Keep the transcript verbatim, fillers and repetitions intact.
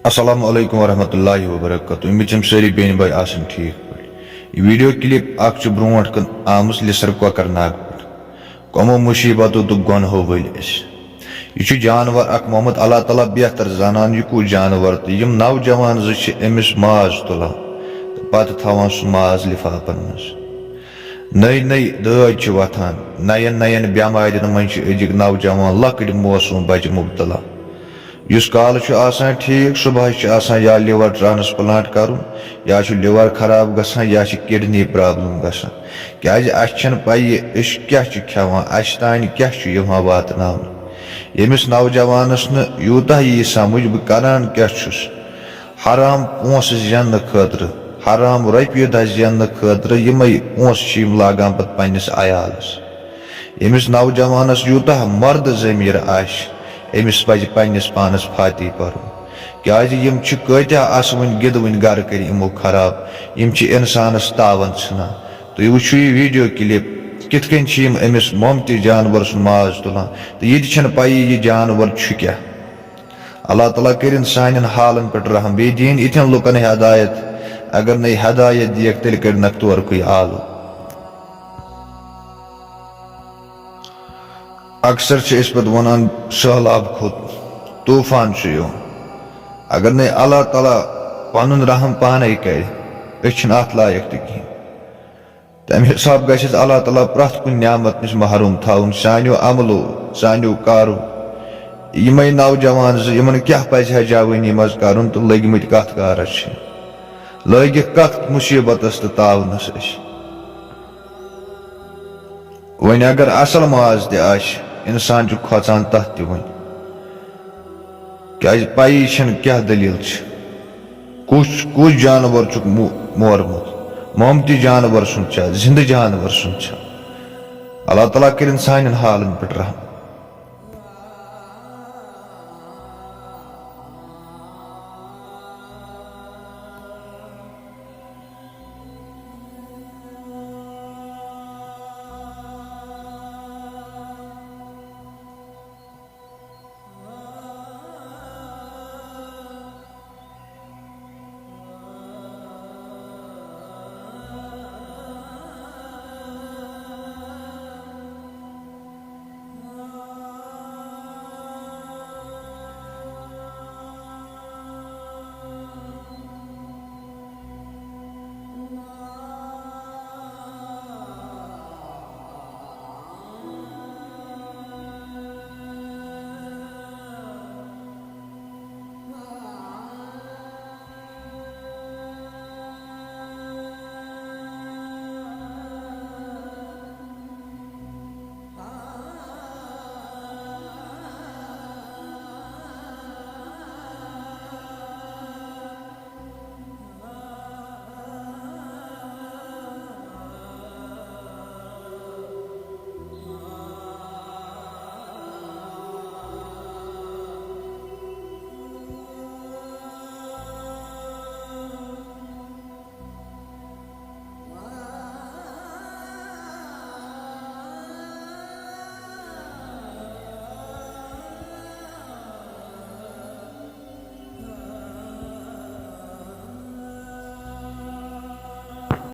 السلام علیکم ورحمۃ اللہ وبرکاتہ۔ امید چھم سٲری بیٚنہِ بٲے آسن ٹھیٖک پٲٹھۍ۔ یہِ ویڈیو کلپ اکھ چھِ برونٛٹھ کُن آمٕژ لِسر کۄکرناگ پٮ۪ٹھ۔ کۄمو مُصیبتو تہٕ گۄنہو ؤلۍ أسۍ۔ یہِ چھُ جانور اکھ محمد اللہ تعالیٰ بہتر زانان، یہِ کُس جانور، تہٕ یِم نوجوان زٕ چھِ أمِس ماز تُلان تہٕ پتہٕ تھاوان سُہ ماز لفافن منٛز۔ نٔے نٔے دٲدۍ چھِ وۄتھان، نَیَن نَیَن بٮ۪مارٮ۪ن منٛز چھِ أزِکۍ نوجوان لۄکٕٹۍ معصوٗم بچہِ مُبتلا۔ یُس کالہٕ چھُ آسان ٹھیٖک، صُبحَس چھُ آسان یا liver transplant کَرُن، یا چھُ liver خراب گژھان، یا چھِ kidney problem گژھان۔ کیٛازِ اَسہِ چھَنہٕ پَیی أسۍ کیٛاہ چھِ کھٮ۪وان، اَسہِ تانۍ کیٛاہ چھُ یِوان واتناونہٕ۔ ییٚمِس نوجوانَس نہٕ یوٗتاہ یی سمجھ بہٕ کَران کیٛاہ چھُس، حرام پونٛسہٕ زیننہٕ خٲطرٕ، حرام رۄپیہِ دَہ زیننہٕ خٲطرٕ یِمَے پونٛسہٕ چھِ یِم لاگان پَتہٕ پنٛنِس عیالَس۔ ییٚمِس نوجوانَس یوٗتاہ مَردٕ ضمیٖر آسہِ، أمِس پَزِ پنٛنِس پانَس فاتح پَرُن۔ کیٛازِ یِم چھِ کۭتیٛاہ اَسوٕنۍ گِدوٕنۍ گَرٕ کٔرۍ یِمو خراب، یِم چھِ اِنسانَس تاوَن ژھٕنان۔ تُہۍ وٕچھِو یہِ ویٖڈیو کِلِپ، کِتھ کٔنۍ چھِ یِم أمِس مۄمتہِ جانوَر سُنٛد ماز تُلان، تہٕ یہِ تہِ چھَنہٕ پَیی یہِ جانوَر چھُ کیٛاہ۔ اللہ تعالیٰ کٔرِن سانٮ۪ن حالن پٮ۪ٹھ رحم، بیٚیہِ دِیِن یِتھٮ۪ن لُکن ہدایت۔ اگر نَے ہدایت دِیَکھ، تیٚلہِ کٔڑنَکھ تورکُے آلو۔ اکثر چھِ أسۍ پتہٕ وَنان، سٔہلاب کھوٚت، طوٗفان چھُ یِوان۔ اگر نَے اللہ تعالیٰ پنُن رحم پانے کرِ، أسۍ چھِنہٕ اَتھ لایق تہِ کِہیٖنۍ۔ تَمہِ حساب گژھِ اَسہِ اللہ تعالیٰ پرٛٮ۪تھ کُنہِ نعمت نِش محروم تھاوُن، سانیو عملو، سانیو کارو۔ یِمَے نوجوان زٕ، یِمَن کیٛاہ پَزِ ہا جوٲنی منٛز کَرُن تہٕ لٔگۍ مٕتۍ کَتھ کارَس چھِ؟ لٲگِکھ کَتھ مُصیٖبتَس تہٕ تاونَس أسۍ؟ وۄنۍ اگر اَصٕل ماز تہِ آسہِ، اِنسان چھُ کھۄژان تَتھ تہِ وۄنۍ۔ کیٛازِ پَیی چھَنہٕ کیٛاہ دٔلیٖل چھِ۔ کُس، کُس جانور چھُکھ مو-، مورمُت؟ مۄمتہِ جانور سُنٛد چھا، زِنٛدٕ جانور سُنٛد چھا؟ اللہ تعالیٰ کٔرِن سانٮ۪ن حالن پٮ۪ٹھ رحم۔